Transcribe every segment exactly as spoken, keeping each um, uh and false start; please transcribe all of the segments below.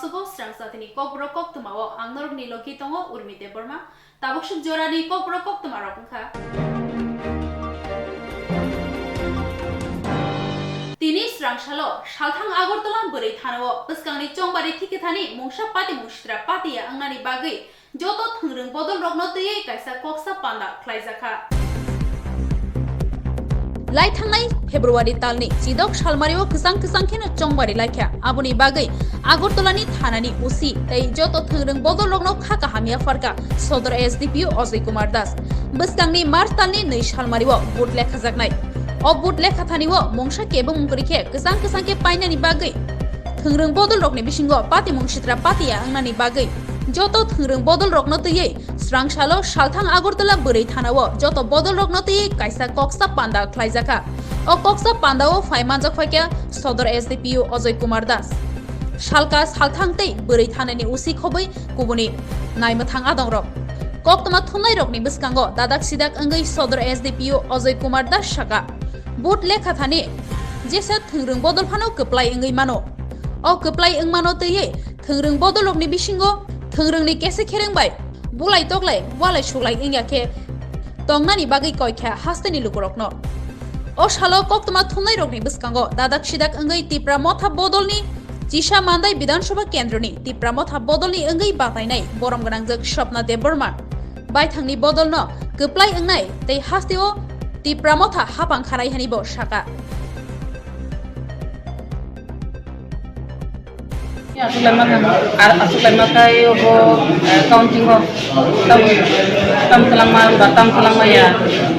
Sugo Srang Jatini Kokborok Koktwmao ang norokni logi tongo Urmi Debbarma. Tabuk swk jorani Kokborok Koktwmarok wngkha. Tini srang salo salthang Agartala bwrwi thanao bwskangni chongbari thikithani mungsa pati mungsitra patiya wngnani bagwi joto thwngrwng bodolrokno twiwi kaisa koksa panda khlaijakha. Lai thangnai February talni chidok salmario kwchang kwchang kheno chongbari laikha. Aboni bagwi Agartalani thanani O C tei joto thwngrwng bodolrokno kha kaham yapharkha Sodor S D P O Ajoy Kumar Das. Bwskangni March talni nwi salmario vote lekhajaknai. O vote lekhathanio mungsa kebo mung kwrwi khe kwchang kwchang khe painani bagwi thwngrwng bodolrokni bisingo patimung sitra patiya wngnani bagwi joto thwngrwng bodolrokno twiwi srang salo salthang Agartala bwrwi thanao joto bodolrokno twiwi kaisa koksa panda khlaijakha. O koksa pandao phai manjak phaikha Sodor S D P O Ajoy Kumar Das. Salka salthang tei bwrwi thanani O C khobwi kubuni naimwthang adongrok. Koktwma thumnairokni bwskango dadak sidak wngwi Sodor S D P O Ajoy Kumar Das saka, vote lekhathani jesa thwngrwng bodol phano kwplai wngwi mano. O kwplai wngmano twiwi thwngrwng bodolrokni bisingo thwngrwngni kese khereng bai bulai toklai walai suklai wngya khe tongnani bagwi koikha hasteni lukurokno. O salo koktwma thumnairokni bwskango dadak sidak wngwi Tipra Motha bodolni Chisa Mandai Bidhan Sabha Kendroni Tipra Motha bodolni wngwi batainai borom gwnangjak Swapna Debbarma baithangni bodolno kwplai wngnai tei hasteo Tipra Motha hapang khanai hwnwi bo saka. Aswk laima kha, ar aswk laima khai obo, eh, counting o tam, tam kwlangma ba tam kwlangma ya,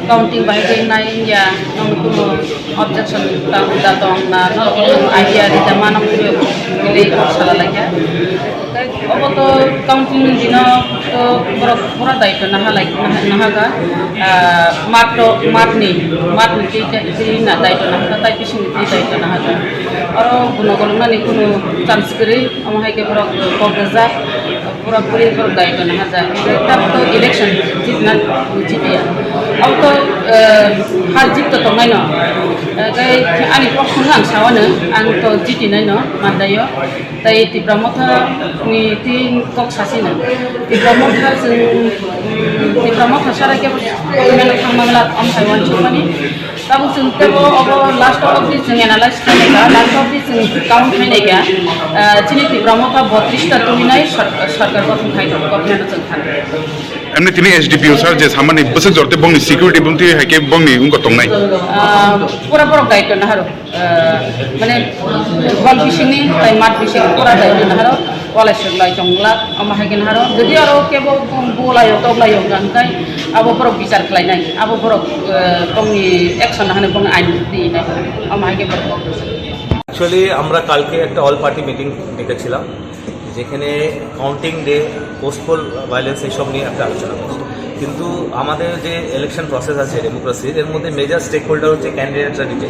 counting bahai khe nai ya, nang kuno objection ta da tong na, no idea ri da ma nang kuno, bili kok sala laikha. Obo to counting dino to borok pura daityo naha lai, naha, naha ga, ah, mat to, mat ni, mat ni twi, twi na daityo naha ga, tai bising ni twi daityo naha ga. Oro guno golok nani kunu chance kwrwi, omo hai khe borok kok rwjak, pura puri borok daityo naha ga. Tab to election jitna jitiya. Obo to, eh, har jit to tongnai no. Eh, tei ani proshno ang sawano, ang to jitinai no, mandaio. Tai Tipra Motha ni tin kok sasina. Tipra Motha chwng, Tipra Motha sara kebo meno thangmangla amthai wansukmani. Tabuk chwng tebo obo last of the chwng analyze khainai ka, last of the chwng count khainai ka, ah, chini Tipra Motha botris ta tuinai sor-, sarkar gothon khai tongo, government chwng thang. Emni tini S D P O sir je samani bwswk jorte bongni security bumti hai khe bongni wngkha tongnai. Ah, pura borok daityo naharo. Ah, mane, bol bisingni tai mat bising pura daityo naharo, walai swk lai tong glak, omo hai khe naharo. Jodi aro kebo bolaio, toblaio hwnkha, hwnkhe abo borok bichar khlainai, abo borok, ah, bongni action hwnwi bongni ain dinai, omo hai khe borok. Actually আমরা কালকে একটা all party meeting ডেকেছিলাম, যেখানে counting day, post pole violence, এইসব নিয়ে একটা আলোচনা হয়েছে। কিন্তু আমাদের যে ইলেকশন প্রসেস আছে ডেমোক্রেসির, এর মধ্যে মেজর স্টেক হোল্ডার হচ্ছে ক্যান্ডিডেটরা নিজে,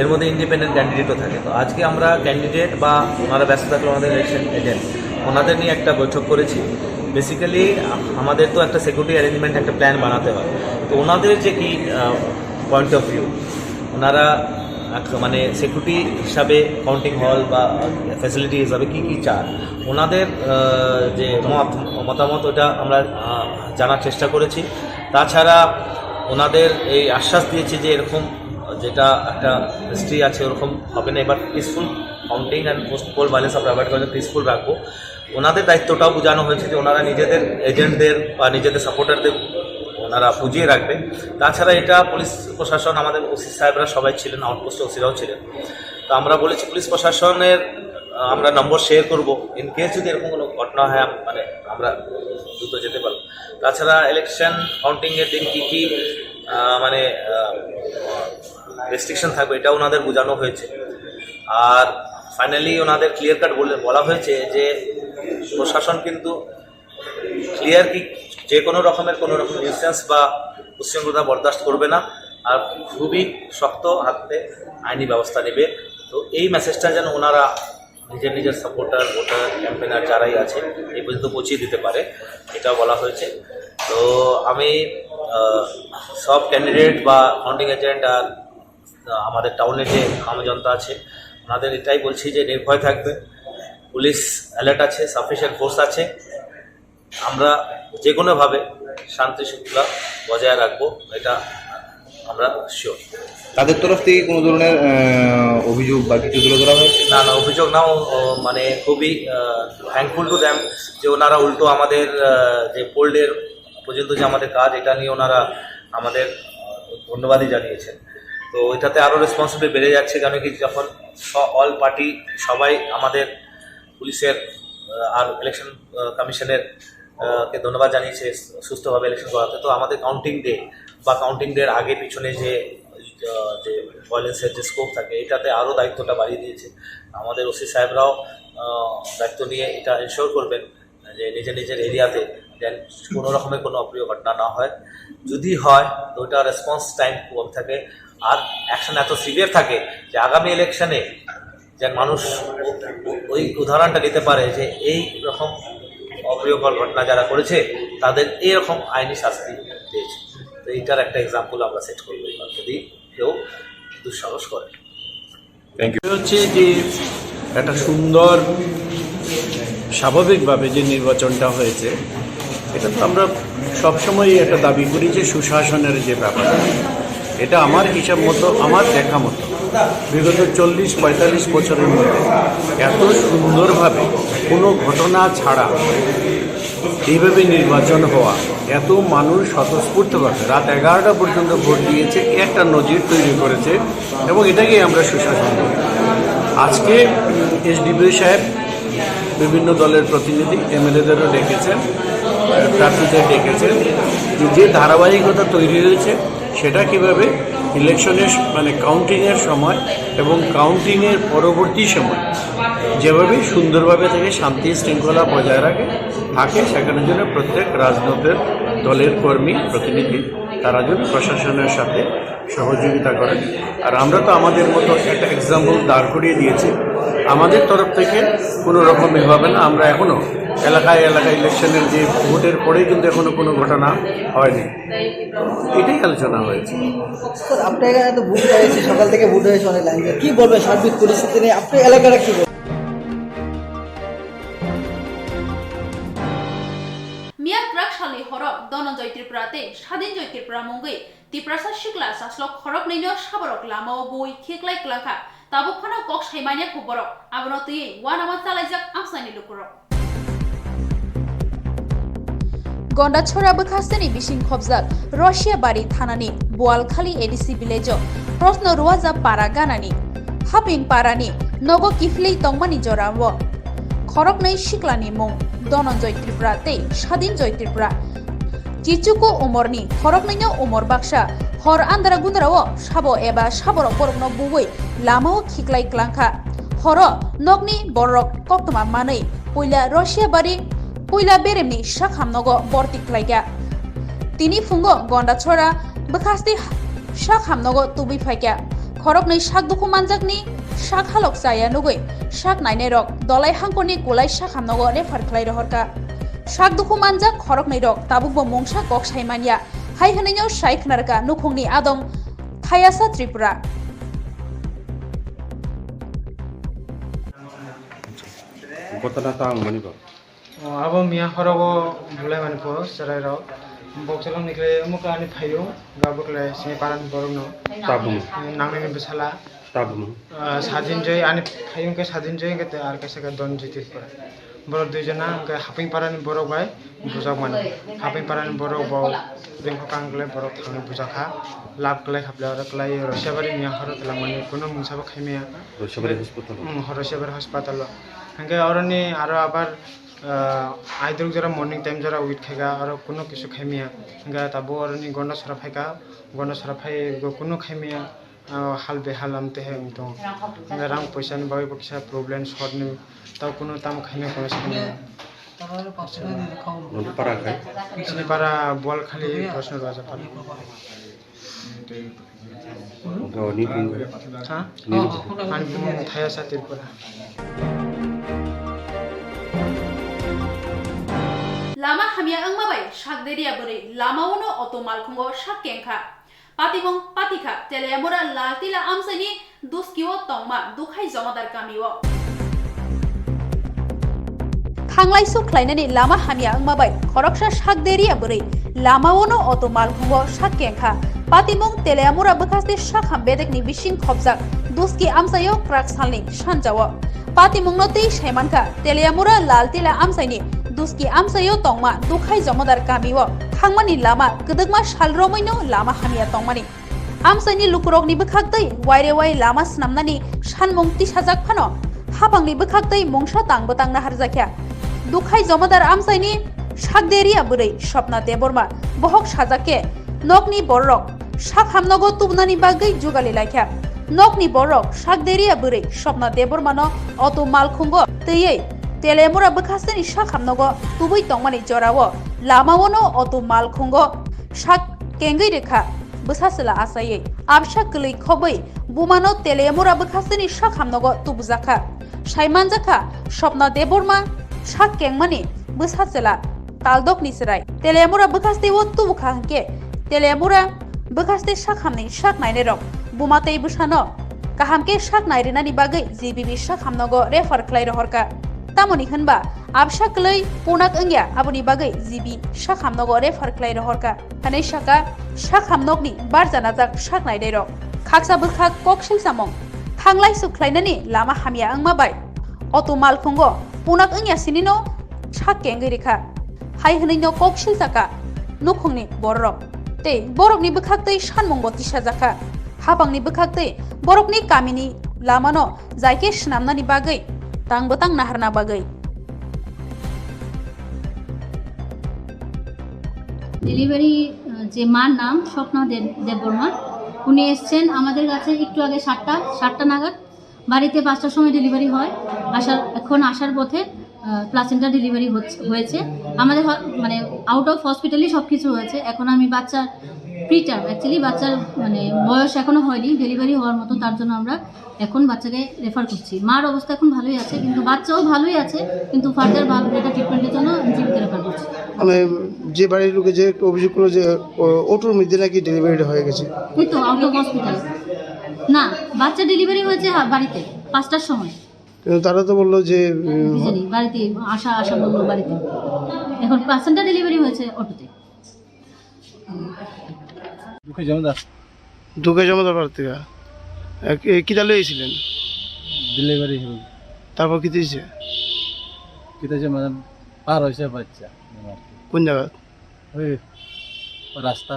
এর মধ্যে ইন্ডিপেন্ডেন্ট ক্যান্ডিডেটও থাকে। তো আজকে আমরা ক্যান্ডিডেট বা ওনারা ব্যস্ত থাকলে আমাদের ইলেকশন এজেন্ট, ওনাদের নিয়ে একটা বৈঠক করেছি। বেসিক্যালি আমাদের তো একটা সিকিউরিটি অ্যারেঞ্জমেন্ট, একটা প্ল্যান বানাতে হয়। তো ওনাদের যে কি পয়েন্ট অফ ভিউ, ওনারা এক, মানে, সিকিউরিটি হিসাবে, কাউন্টিং হল বা ফ্যাসিলিটি হিসাবে কি কি চান, ওনাদের, আহ, যে মত, মতামত, ওটা আমরা, আহ, জানার চেষ্টা করেছি। তাছাড়া ওনাদের এই আশ্বাস দিয়েছি যে এরকম যেটা একটা হিস্ট্রি আছে, ওরকম হবে না, এবার peaceful counting and post pole violence আমরা অ্যাভয়েড করে পিসফুল রাখবো। ওনাদের দায়িত্বটাও বোঝানো হয়েছে যে ওনারা নিজেদের এজেন্টদের বা নিজেদের সাপোর্টারদের ওনারা বুঝিয়ে রাখবে। তাছাড়া এটা পুলিশ প্রশাসন, আমাদের ওসি সাহেবরা সবাই ছিলেন, আউটপোস্টে ওসিরাও ছিলেন। তো আমরা বলেছি পুলিশ প্রশাসনের, আহ, আমরা নম্বর শেয়ার করব, ইন কেস যদি এরকম কোনো ঘটনা হয়, আম-, মানে, আমরা দ্রুত যেতে পারবো। তাছাড়া ইলেকশন কাউন্টিং এর দিন কি কি, আহ, মানে, আহ, রেস্ট্রিকশন থাকবে, এটা ওনাদের বোঝানো হয়েছে। আর ফাইনালি ওনাদের ক্লিয়ার কাট বলে, বলা হয়েছে যে প্রশাসন কিন্তু ক্লিয়ার কি যে কোনো রকমের কোনো রকম নিউসেন্স বা উচ্ছৃঙ্খলতা বরদাস্ত করবে না, আর খুবই শক্ত হাতে আইনি ব্যবস্থা নেবে। তো এই মেসেজটা যেন ওনারা নিজের নিজের সাপোর্টার, ভোটার, ক্যাম্পেনার যারাই আছে এই পর্যন্ত পৌঁছিয়ে দিতে পারে, এটা বলা হয়েছে। তো আমি, আহ, সব ক্যান্ডিডেট বা ফাউন্ডিং এজেন্ট আর, আহ, আমাদের টাউনে যে আমজনতা আছে, ওনাদের এটাই বলছি যে নির্ভয় থাকবে, পুলিশ অ্যালার্ট আছে, সাফিসিয়েন্ট ফোর্স আছে। আমরা যে কোনোভাবে শান্তি শৃঙ্খলা বজায় রাখবো, এটা আমরা শিওর। তাদের তরফ থেকে কোনো ধরনের, আহ, অভিযোগ বা কিছু তুলে ধরা হয়েছে? না, না, অভিযোগ নাও, ও, মানে, খুবই থ্যাঙ্কফুল টু দ্যাম যে ওনারা উল্টো আমাদের, আহ, যে পোল ডের পর্যন্ত যে আমাদের কাজ, এটা নিয়ে ওনারা আমাদের, আহ, ধন্যবাদই জানিয়েছেন। তো এটাতে আরও রেসপন্সিবিলিটি বেড়ে যাচ্ছে, কেন কি যখন অল পার্টি সবাই আমাদের পুলিশের, আহ, আর ইলেকশন, আহ, কমিশনের, আহ, কে ধন্যবাদ জানিয়েছে সুস্থভাবে ইলেকশন করাতে। তো আমাদের কাউন্টিং ডে বা কাউন্টিং ডের আগে পিছনে যে, আহ, যে ভায়োলেন্সের যে স্কোপ থাকে, এটাতে আরও দায়িত্বটা বাড়িয়ে দিয়েছে। আমাদের ওসি সাহেবরাও, আহ, দায়িত্ব নিয়ে এটা এনশিওর করবেন যে নিজের নিজের এরিয়াতে যেন কোনো রকমের কোনো অপ্রিয় ঘটনা না হয়। যদি হয়, তো ওটা রেসপন্স টাইম কম থাকে, আর অ্যাকশন এত সিভিয়ার থাকে যে আগামী ইলেকশনে যেন মানুষ ওই উদাহরণটা নিতে পারে যে এই রকম অপ্রিয়কর ঘটনা যারা করেছে, তাদের এইরকম আইনি শাস্তি পেয়েছে। তো এইটার একটা এক্সাম্পল আমরা সেট করবো এবার, যদি কেউ দুঃসাহস করে। Thank you. হচ্ছে যে একটা সুন্দর, স্বাভাবিকভাবে যে নির্বাচনটা হয়েছে, এটা তো আমরা সবসময়ই একটা দাবি করি যে সুশাসনের যে ব্যাপার, এটা আমার হিসাব মতো, আমার দেখা মতো বিগত চল্লিশ পঁয়তাল্লিশ বছরের মধ্যে এত সুন্দরভাবে কোনো ঘটনা ছাড়া এইভাবে নির্বাচন হওয়া, এত মানুষ স্বতঃস্ফূর্তভাবে রাত এগারোটা পর্যন্ত ভোট দিয়েছে, একটা নজির তৈরি করেছে এবং এটাকেই আমরা সুশাসন বলি। আজকে এসডিপিও সাহেব বিভিন্ন দলের প্রতিনিধি, এমএলএদেরও ডেকেছেন, প্রার্থীদের ডেকেছেন, যে, যে ধারাবাহিকতা তৈরি হয়েছে সেটা কিভাবে ইলেকশনের স-, মানে কাউন্টিংয়ের সময় এবং কাউন্টিংয়ের পরবর্তী সময় যেভাবে সুন্দরভাবে থেকে শান্তি শৃঙ্খলা বজায় রাখে, থাকে, সেখানে যেন প্রত্যেক রাজনৈতিক দলের কর্মী, প্রতিনিধি তারা যেন প্রশাসনের সাথে সহযোগিতা করেন। আর আমরা তো আমাদের মতো একটা এক্সাম্পল দাঁড় করিয়ে দিয়েছি। আমাদের তরফ থেকে কোনো রকম এ হবে না। আমরা এখনো এলাকায় এলাকায় ইলেকশনের যে ভোটের পরেই কিন্তু এখনো কোনো ঘটনা হয়নি, এটাই আলোচনা হয়েছে। স্যার, আপনার এখানে তো ভোট হয়েছে, সকাল থেকে ভোট হয়েছে অনেক লাইন দিয়ে। কি বলবেন সার্বিক পরিস্থিতি নিয়ে? আপনার এলাকাটা কি বলবেন? Miya kwrak salni horo Dhananjay Tripura tei Sadinjay Tripura mungwi Tiprasa sikla chaslok khoroknwino saborok lamao bui khiklai klangkha. Tabuk phano kok sai manya kho borok. Abono twiwi uanama chalaijak amchaini lukurok. Gondachora bwkhasteni bising khopjak Russia bari thanani Boalkhali A D C village-o Prosno Ruaja para ganani Haping parani nogo kiphilwi tongmani jorao khoroknwi siklani mung Dhananjay Tripura tei Sadinjay Tripura. Chichuko umorni khoroknwino umor baksa hor andra gundrao sabo eba saborok borokno buwi lamao khiklai klangkha. Horo nokni bororok koktwma manwi puila Russia bari puila beremni sakhamnogo borti khlaikha. Tini phungo Gondachora bwkhasti sakhamnogo tubui phaikha. Khoroknwi sak dukhu manjakni sak halok chaya nugwi sak nainairok Dolai hangkorni Kulai sakhamnogo refer khlai rohorkha. Sak dukhu manjak khoroknwirok tabukbo mungsa kok sai manya, hai hwnwino sai khwnarkha nukhungni adong Thayasa Tripura. ঘটনা তো আং মানিব। O, abo miya horogo bulai mani po cherai rok. Boksolong ni kle muka ani phaiyung, ga bokle sini paran borok no. Tabung. Nangnai ni bwsala. Tabung. Ah, Sadinjay ani phaiyung ke Sadinjay ke te ar kaisa ke Don Jiti pura. Borok dui jona hwnkhe Haping parani borok bai bujak mani. Haping parani borok bo ringkho kang kle borok thangwi bujak kha. Lab klai kha ble oro klai Russia bari miya horo twlang mani kuno mungsa bo khai maya. Russia bari hospital. Hmm, Russia bari hospital o. Hwnkhe oroni aro abar Ah, aidruk jora morning time jora wait khaika, aro kuno kisu khaimaya. Hingke tabuk oroni Gondasora phaika, Gondasora phai kuno khaimaya, ah, hal behal amte he wng tongo. Hingke rang poisa ni bagwi bo kisa problem short ni, tamo kuno tamo khaimaya kono sakmaya. Noni para khai? Chini para Boalkhali Prosno Raja para. Hwnkhe o ni bung khe? Ha? Ni bung khe? Ani bung Thayasa Tripura. Lama hamya wngma bai sak deria bwrwi lamaono auto malkhungo sak kengkha. Patimung patikha Teliamura Laltila amchaini duskio tongma Dukhai Jomadar kamio. Thanglaisu khlainani lama hamya wngma bai khoroksa sak deriya bwrwi lamaono auto malkhungo sak kengkha. Patimung Teliamura bwkhaste sakham bedekni bising khopjak Duski amchaio kwrak salni sanjao. Patimungno tei saimankha Teliamura Laltila amchaini Duski amchaio tongma Dukhai Jomodar kamio thangmani lama kwdwkma sal romwino lama hamya tongmani. Amchaini lukurokni bwkhaktwi wairewai lama swnamnani sanmung tisajak phano, hapangni bwkhaktwi mungsa tang bwtang naharjakya. Dukhai Jomodar amchaini sakderia bwrwi Swapna Debbarma bohok sajak khe nokni bororok sak hamnogo tubunani bagwi jugali laikha. Nokni bororok sakderia bwrwi Swapna Debbarmano auto malkhungo twiwi Teliamura bwkhasteni sak hamnogo tubui tongmani jorao lamaono auto malkhungo sak kengwi rwkha. Bwsa chwla achaiwi absa kwlwi khobwi bumano Teliamura bwkhasteni sak hamnogo tubujakha. Saimanjakha, Swapna Debbarma sak kengmani bwsa chwla taldokni chwrai Teliamura bwkhasteo tubukha hwnkhe Teliamura bwkhaste sak hamni sak nainairok buma tei bwsano kaham khe sak nairinani bagwi G B B sak hamnogo refer khlai rohorkha. Tamoni hwnba absa kwlwi punak wngya, aboni bagwi G B sak hamnogo refer khlai rohorkha. Hwnwi sakha, sak hamnokni barjanajak sak naidairok. Khaksa bwkhak kok silsamung thanglaisu khlainani lama hamya wngma bai auto malkhungo punak wngya sinino sak kengwi rikha. Hai hwnwino kok silsakha nukhungni bororok. Tei borokni bwkhaktwi sanmungbo tisajakha. Hapangni bwkhaktwi borokni kamini lamano jaikhe swnamnani bagwi tang bwtang naharna bagwi. Delivery, আহ, যে মার নাম স্বপ্না দেব, দেববর্মা, উনি এসছেন আমাদের কাছে একটু আগে সাতটা, সাতটা নাগাদ। বাড়িতে পাঁচটার সময় ডেলিভারি হয়, আসার, এখন আসার পথে, আহ, প্লাসেন্টা ডেলিভারি হচ্ছে, হয়েছে। আমাদের হ-, মানে, আউট অফ হসপিটালই সব কিছু হয়েছে। এখন আমি বাচ্চার প্রিটার্ম, অ্যাকচুয়ালি বাচ্চার, মানে, বয়স এখনো হয়নি ডেলিভারি হওয়ার মতো, তার জন্য আমরা এখন বাচ্চাকে রেফার করছি। মার অবস্থা এখন ভালোই আছে, কিন্তু বাচ্চাও ভালোই আছে, কিন্তু ফার্দার ভালো বেটার ট্রিটমেন্টের জন্য জিবিতে রেফার করছি। মানে, যে বাড়ির লোকে যে অভিযোগ করলো যে, ও, অটোর মধ্যে নাকি ডেলিভারিটা হয়ে গেছে। এই তো আউট অফ হসপিটাল। না, বাচ্চা ডেলিভারি হয়েছে, হ্যাঁ, বাড়িতে পাঁচটার সময়। কিন্তু তারা তো বললো যে, উম, বুঝিনি, বাড়িতে আশা, আশা বললো বাড়িতে। এখন প্লাসেন্টা ডেলিভারি হয়েছে অটোতে। দুঃখে জমা দাস। দুঃখে জমা দাস বাড়ি থেকে। এ, এ, কিতা লইছিলেন? ডেলিভারি হল। তারপর কি দিয়েছে? কি দিয়েছে মানে পার হয়েছে বাচ্চা। কোন জায়গা? ওই রাস্তা।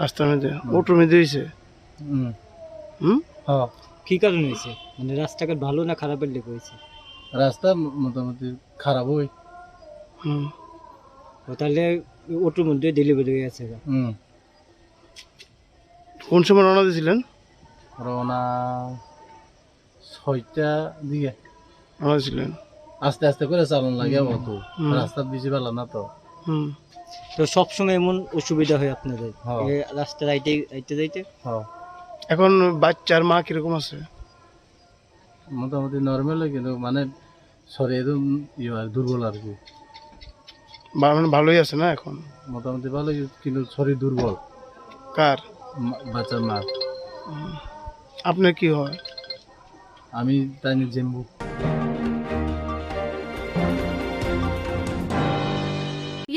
রাস্তার মধ্যে? হুম। অটোর মধ্যে হয়েছে? হুম। হুম? হ্যাঁ। কি কারণে হয়েছে? মানে রাস্তাঘাট ভালো না খারাপের লেগে হয়েছে? রাস্তা ম-, মোটামুটি খারাপই। হুম। ও তাহলে অটোর মধ্যে ডেলিভারি হয়ে আছে গা। হুম। কোন সময় রওনা দিয়েছিলেন? রওনা ছয়টা দিকে। রওনা দিয়েছিলেন? আস্তে আস্তে করে চালান লাগে হুম। অত। হুম। রাস্তা বেশি ভালো না তো। হুম। তো সবসময় এমন অসুবিধা হয় আপনাদের? হ্যাঁ। এ রাস্তা রাইটে, রাইটে যাইতে? হ্যাঁ। এখন বাচ্চার মা কিরকম আছে? মোটামুটি নরমাল, কিন্তু মানে শরীর একদম ইয়ে আর দুর্বল আর কি। বা-, মানে ভালোই আছে না এখন? মোটামুটি ভালোই, কিন্তু শরীর দুর্বল। কার? মা-, বাচ্চার মা। হুম। আপনার কি হয়? আমি তাই জেম্বু।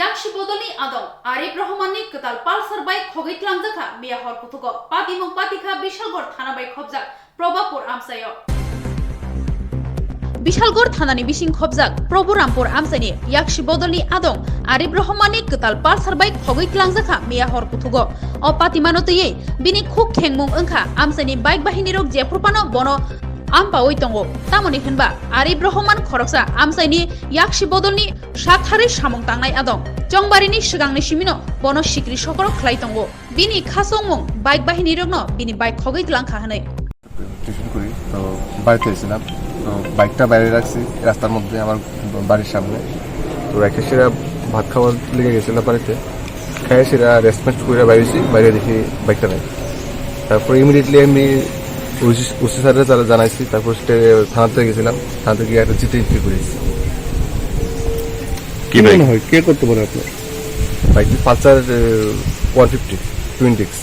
Yakshi bodolni adong Arif Rohmanni kwtal Pulsar bai khogwi tlangjakha miya hor kuthugo. Patimung patikha Bishalgarh thana bai khobjak Probapur amchaio. Bishalgarh thanani bising khobjak Proburampur amchaini yakshi bodolni adong Arif Rohmanni kwtal Pulsar bai khogwi tlangjakha miya hor kuthugo. O patimano twiwi bini khuk khengmung wngkha amchaini bike bahinirok jephurbano bono ampawi tongo. Tamoni hwnba Arif Rohman khoroksa amchaini yakshi bodolni saktharwi samung tangnai adong. Chongbarini swkangni simino bono sikri sokorok khlai tongo. Bini khasongmung bike bahinirokno bini bike khogwi tlangkha hwnwi. Tuition করি, তো বাড়িতে এসেছিলাম, তো বাইকটা বাইরে রাখছি রাস্তার মধ্যে আমার বাড়ির সামনে। তো রেখে সেরা ভাত খাওয়ার লেগে গেছিলাম বাড়িতে, খাই সেরা রেস্ট মেস্ট করে বাইরেছি, বাইরে দেখি বাইকটা নাই। তারপরে ইমিডিয়েটলি আমি ওসি, ওসি স্যারের যারা জানাইছি, তারপর সেটা থানাতে গেছিলাম, থানাতে গিয়ে একটা জিডি এন্ট্রি করেছি। কি কি বাইক? মনে হয় কে করতে পারে আপনার? বাইকটি পালসার, এ, ওয়ান ফিফটি টুইন ডিস্ক।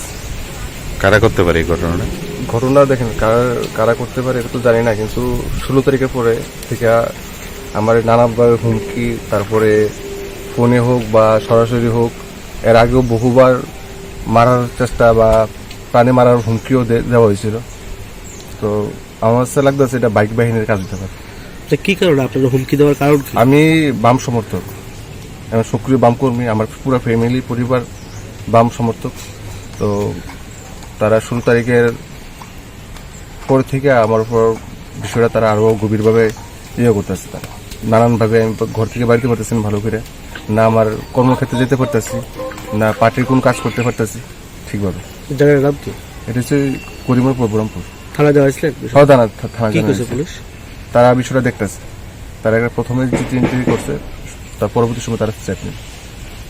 কারা করতে পারে এই ঘটনাটা? ঘটনা দেখেন, কারা, কারা করতে পারে এটা তো জানি না, কিন্তু ষোলো তারিখের পরে থেকে আমার নানাভাবে হুমকি, তারপরে ফোনে হোক বা সরাসরি হোক, এর আগেও বহুবার মারার চেষ্টা বা প্রাণে মারার হুমকিও দে-, দেওয়া হয়েছিল। তো আমার কাছে লাগতেছে এটা বাইক বাহিনীর কাজ হতে পারে। তো কি কারণে আপনারা হুমকি দেওয়ার কারণ কি? আমি বাম সমর্থক, আমি সক্রিয় বাম কর্মী, আমার পুরো ফ্যামিলি পরিবার বাম সমর্থক। তো তারা ষোলো তারিখের পর থেকে আমার উপর বিষয়টা তারা আরো গভীরভাবে ইয়ে করতেছে। তারা নানানভাবে আমি ঘর থেকে বাড়িতে পারতেছি না ভালো করে, না আমার কর্মক্ষেত্রে যেতে পারতেছি, না পার্টির কোনো কাজ করতে পারতেছি ঠিকভাবে। জায়গার নাম কি? এটা হচ্ছে করিমপুর, বহরমপুর। থানা দেওয়া হয়েছিল বিষয়টা? হ্যাঁ, থানা, থা-, থানা কি জানা কইছে হয়েছে। পুলিশ? তারা বিষয়টা দেখতেছে। তারা একটা প্রথমে যে এন্ট্রি করছে, তার পরবর্তী সময় তারা স্টেপ নেবে।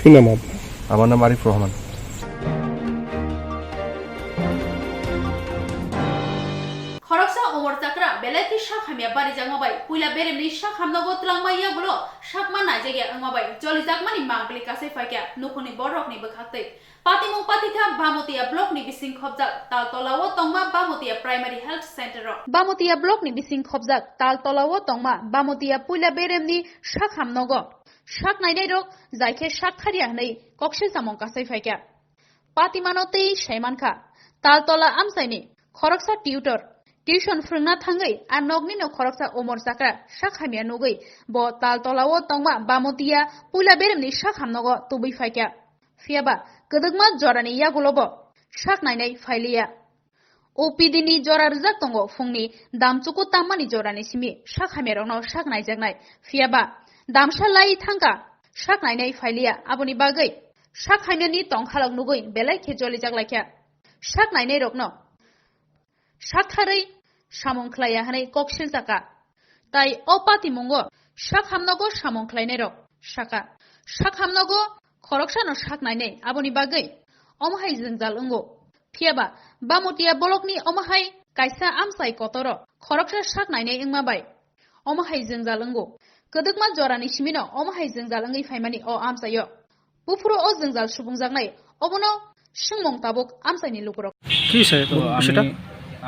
কি নাম আপনার? আমার নাম আরিফ Rahman. Khoroksa umor chakra belai khe sak hamya barijakma bai puila beremni sak hamnogo twlangma yagulo sakma naijakya wngma bai cholijakmani mangpili kasai phaikha nukhungni bororokni bwkhaktwi. Patimung patikha Bamotiya block ni bising khopjak Taltola o tongma Bamotiya Primary Health Center o. Bamotiya block ni bising khopjak Taltola o tongma Bamotiya puila beremni sak hamnogo sak nainairok jaikhe sak tharya hwnwi koksil chamung kasai phaikha. Patimano tei saimankha, Taltola amchaini khoroksa tutor, tuition phrwngna thangwi a noknino khoroksa umor chakra sak hamya nugwi bo Taltola o tongma Bamotiya puila beremni sak hamnogo tubui phaikha. Phiyaba kwdwkma jorani yagulo bo sak nainai phailiya. O P D ni jora rwjak tongo phungni damchuku tammani jorani simi sak hamyarokno sak naijaknai. Phiyaba damsa lai thangkha sak nainai phailiya, aboni bagwi sak hamyani tongkhalok nugwi belai khe jolijak laikha. Sak nainairokno sak tharwi samung khlaiya hwnwi kok silchakha. Tai o patimungo sak hamnogo samung khlainairok sakha. Sak hamnogo khoroksano sak nainai, aboni bagwi omo hai jwngjal wngo. Phiyaba Bamotiya bolokni omo hai kaisa amchai kotoro khoroksa sak nainai wngma bai omo hai jwngjal wngo. Kwdwkma jorani simino omo hai jwngjal wngwi phaimani o amchaio. Buphuru o jwngjal subungjaknai, obono swngmung tabuk amchaini lukurok. কি হয়েছে তো তো বিষয়টা? আমি,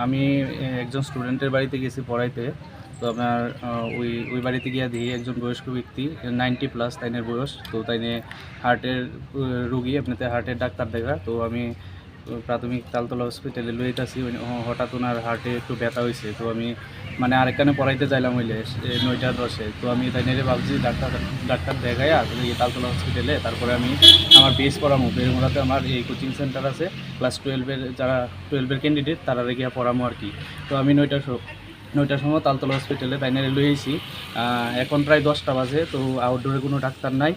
আমি, এ, একজন স্টুডেন্টের বাড়িতে গেছি পড়াইতে। তো আপনার, আহ, ওই, ওই বাড়িতে গিয়া দেখি একজন বয়স্ক ব্যক্তি, নাইনটি প্লাস তাইনের বয়স। তো তাইনে হার্টের, আহ, রুগী, এমনিতে হার্টের ডাক্তার দেখা। তো আমি, আহ, প্রাথমিক তালতলা হসপিটালে লইতাছি। উনি, হ-, হঠাৎ ওনার হার্টে একটু ব্যথা হইছে। তো আমি মানে আরেকখানে পড়াইতে যাইলাম হইলে, এ, নয়টা দশে। তো আমি তাই নিয়ে ভাবছি ডাক্তার, ডাক্তার দেখাইয়া তুমি তালতলা হসপিটালে, তারপরে আমি আমার বেস পড়ামু। বেরমুড়াতে আমার এই কোচিং সেন্টার আছে, ক্লাস টুয়েলভের, যারা টুয়েলভের ক্যান্ডিডেট, তারা গিয়া পড়ামু আর কি। তো আমি নয়টার স-, নয়টার সময় তালতলা হসপিটালে তাই নিয়ে লই আইছি। আহ, এখন প্রায় দশটা বাজে, তো আউটডোরে কোনো ডাক্তার নাই।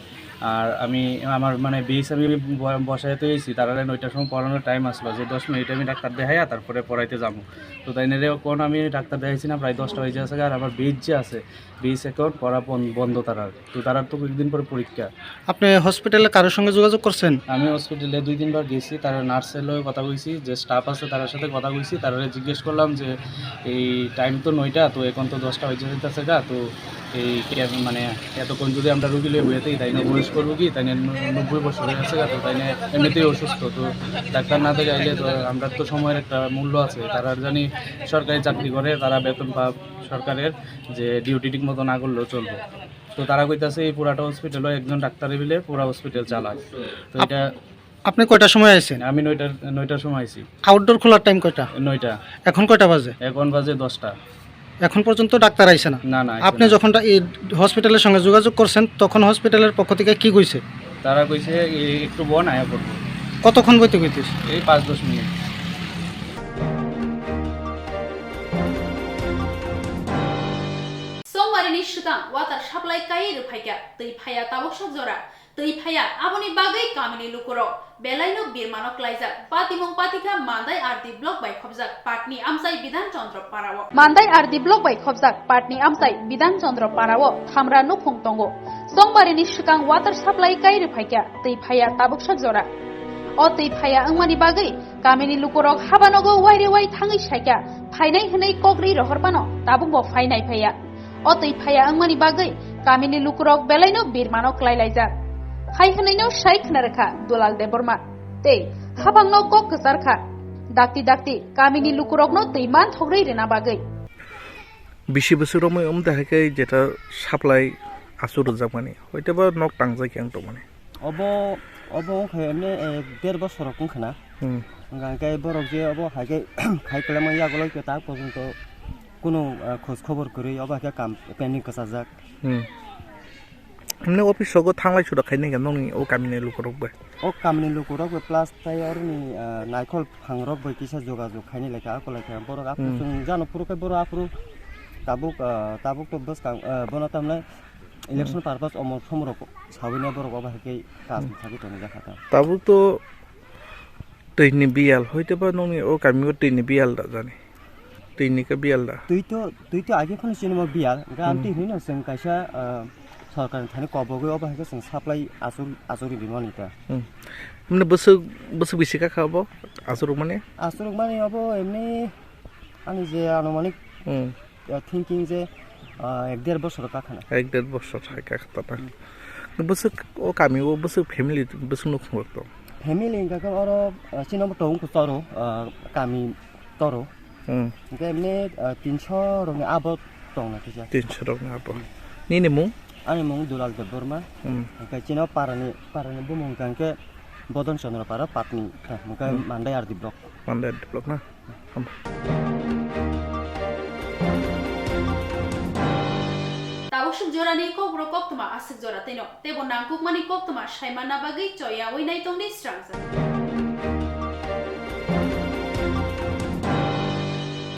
আর আমি আমার মানে বেস আমি ব-, বসাইতে হয়েছি, তারা নয়টার সময় পড়ানোর টাইম আসলো যে দশ মিনিট আমি ডাক্তার দেখাইয়া তারপরে পড়াইতে যাবো। তো তাই নিয়ে এখন আমি ডাক্তার দেখাইছি না, প্রায় দশটা বাজে আছে। আর আমার বেস যে আছে, বেস এখন পড়া বন-, বন্ধ তারার। তো তারার তো কয়েকদিন পরে পরীক্ষা। আপনি হসপিটালে কারোর সঙ্গে যোগাযোগ করছেন? আমি হসপিটালে দুই তিনবার গেছি, তারা নার্সের লগে কথা কইছি, যে স্টাফ আছে তার সাথে কথা কইছি, তারা জিজ্ঞেস করলাম যে এই টাইম তো নয়টা, তো এখন তো দশটা বাজে যাইতেছে গা, তো এই কে-, মানে এতক্ষণ যদি আমরা রুগী লয়ে বইতে, তাই না বয়স্ক রুগী, তাই না ন-, নব্বই বছর হয়ে গেছে গা, তো তাই না এমনিতেই অসুস্থ, তো ডাক্তার না দেখাইলে তো আমরা তো সময়ের একটা মূল্য আছে, তারা জানি সরকারি চাকরি করে, তারা বেতন পা সরকারের, যে ডিউটি ঠিক মতো না করলেও চলবে। তো তারা কইতাছে এই পুরাটা হসপিটালও একজন ডাক্তারে মিলে পুরা হসপিটাল চালায়। তো আপ-, এটা আপনি কয়টার সময় আইছেন? আমি নয়টার, নয়টার সময় আইছি। আউটডোর খোলার টাইম কয়টা? নয়টা। এখন কয়টা বাজে? এখন বাজে দশটা। এখন পর্যন্ত ডাক্তার আইছে না? না, না, আইছে আপনি না। যখন ডা-, এই হসপিটালের সঙ্গে যোগাযোগ করছেন, তখন হসপিটালের পক্ষ থেকে কি কইছে? তারা কইছে, "এ-, একটু বন, আয়া করবো।" কতক্ষণ বইতে কইতেছে? এই পাঁচ দশ minute. Songmarini swkang water supply kai rwphaikha, twi phaiya tabuksa jora. Twi phaiya, aboni bagwi kamini lukurok belaino birmano klaijak. Patimung patikha Mandai R D block bai khopjak Patni amchai Bidhan Chandra parao. Mandai R D block bai khopjak Patni amchai Bidhan Chandra parao thamra nukhung tongo. Songbarini swkang water supply kai rwphaikha, twi phaiya tabuksa jora. O twi phaiya wngmani bagwi kamini lukurok habanogo waire wai thangwi saikha, phainai hwnwi kok ri rohor phano tabukbo phainai phaiya. O twi phaiya wngmani bagwi kamini lukurok belaino birmano klai laijak. Hai hwnwino sai khna rwkha Dulal Debbarma tei habangno kok kwchar kha. Dakti dakti kamini lukurokno twi man thogri rwna bagwi. Bisi bwswk romwi wng tongkha khe jeta supply aswk rwjakmani, hoiteba nok tangjak yang tongmani. Obo, obo wngkha emne, eh, der bosor rok wngkha na. Hmm. Hwnkha khe borok je obo hai khe khai kwlangma yagulo khe tak porjonto kunu, eh, khoj khobor kwrwi obo hai khe kam pending kwchajak. Hmm. Himne office rogo thanglai suda khainai khe nokni o kamini lukurok bai? O kamini lukurok bai plus tai oroni, ah, naikhol phangrok bai kisa jogajog khainai lai kha, akolai kha borok aphuru Hmm. chwng jano phuru khe borok aphuru tabuk, ah, tabuk to bwskang, ah, bono tamle election Hmm. purpose omo somrok sawina borok obo hai khe kaam Hmm. thagwi tongo jakha ta. Tabuk to twini biyal, hoiteba nokni o kamio twini biyal da jani? Twini khe biyal da? Twi to, twi to age phano chini mo biyal, hwnkhe Hmm. amtwi hwnwi no chwng kaisa, ah, sorkarni thani kobogwi obo hai khe chwng supply achuk-, achukri rimani ta. Hmm. Himne bwswk, bwswk bisi kha kha obo achukmani? Achukmani obo emni ani je anumanik Hmm. Ya, thinking je, ah, ek der bosor ka khana. Ek der bosor hai ka khana. Hmm. Bwswk o kami o bwswk family bwswk nukhung rok tong? Family hwnkha khe oro, ah, chini bo tong khe toro, ah, kami toro. Hmm. Hwnkhe emni, ah, tinso rokni abo tong na kisa. Tinso rokni abo. Hmm. Nini mung? Ani mung Dulal Debbarma. Hmm. Hwnkhe chini parani, parani bumung hwnkha khe Bodon Chandra Para Patni. Hwnkhe Hmm. Mandai R D block. Mandai R D block na? Tabuk swk jorani kokborok koktwma aswk jora tei no teibo nangkukmani koktwma saimanna bagwi choyawi naitongdi srangjak.